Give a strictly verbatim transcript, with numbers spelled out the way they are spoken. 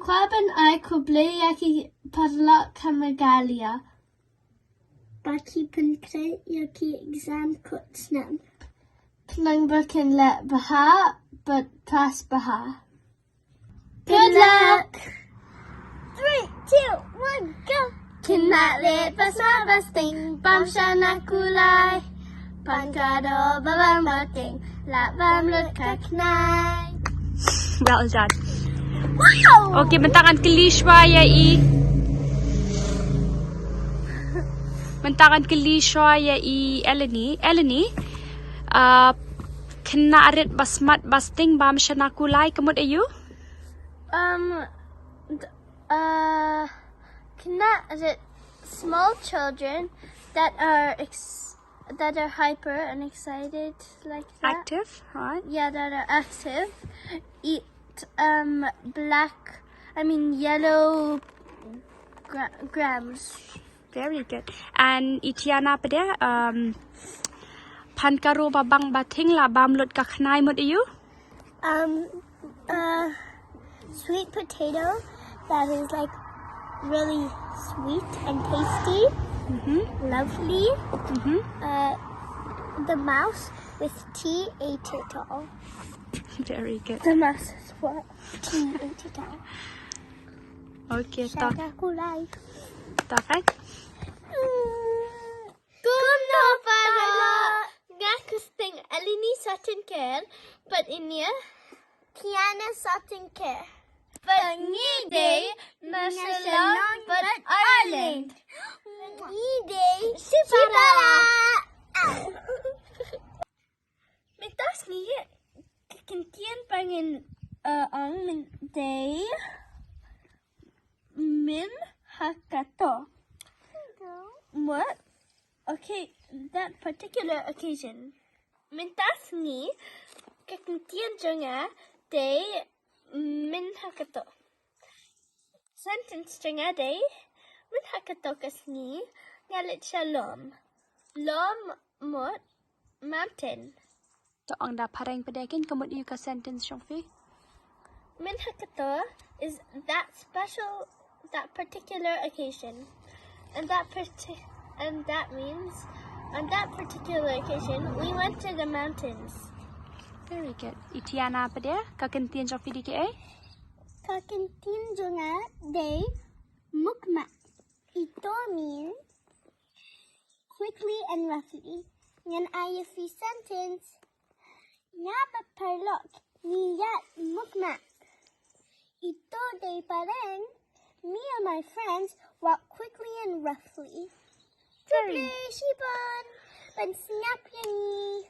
Kwah ban ai khublei ïa ki paralok ha Meghalaya ba ki pynkhreh ïa ki exam kut snem. Khnang ba kin leh bha bad pass bha. Good luck. Three, two, one, go. Khynnah rit ba smat ba sting bam shana kulai. Pan ka doh ba bang ba ting lah bam lut ka khnai. Well done. Wow. Okay, mynta ngan kylli shuwa ïa i. Mynta ngan kylli shuwa ïa i Eleni. Eleni, uh, khynnah rit ba smat ba sting bam shana kulai ka mut aïu? Um, d- uh, khynnah rit, small children that are ex- that are hyper and excited like that. Active, right? Yeah, that are active. Eat um black, I mean yellow gra- grams. Very good. And i Tiana pat de, um, pan ka doh ba bang ba ting lah bam lut ka khnai mut aïu? Um, uh, sweet potato that is like really sweet and tasty, lovely. Uh, the mouse with tea ate it all. Very good. The mouse is what? Tea ate it all. Okay, tak. Shaka kulai. Tak kan? Kumno para? Nga Christine Eleni Sutton Care, but Inia Tiana Sutton Care. But ngi dei na Shillong but Ireland. Ngi dei Shipara. Mynta sngi ka kyntien ba ngin, uh, ong mynta dei mynta ha kato. What? Okay, that particular occasion. Mynta sngi ka kyntien jong nga dei mynta ha kato. Sentence jong nga dei mynta ha kato ka sngi nga leit sha lom. Lom mut mountain. To ong da phareng pat de, kin ka mut aïu ka sentence jong phi? Mynta ha kato is that special, that particular occasion. And that parti- and that means on that particular occasion we went to the mountains. Very good. I Tiana pat de, ka kyntien jong phi dei kaei? Ka kyntien jong nga dei mukmak. Ito means quickly and roughly. Ngan ai ïa phi sentence. Nga bad paralok ngi ïaid mukmak. Ito dei phareng. Me and my friends walk quickly and roughly. Very. Quickly, shipon. Ban sngap ïa ngi.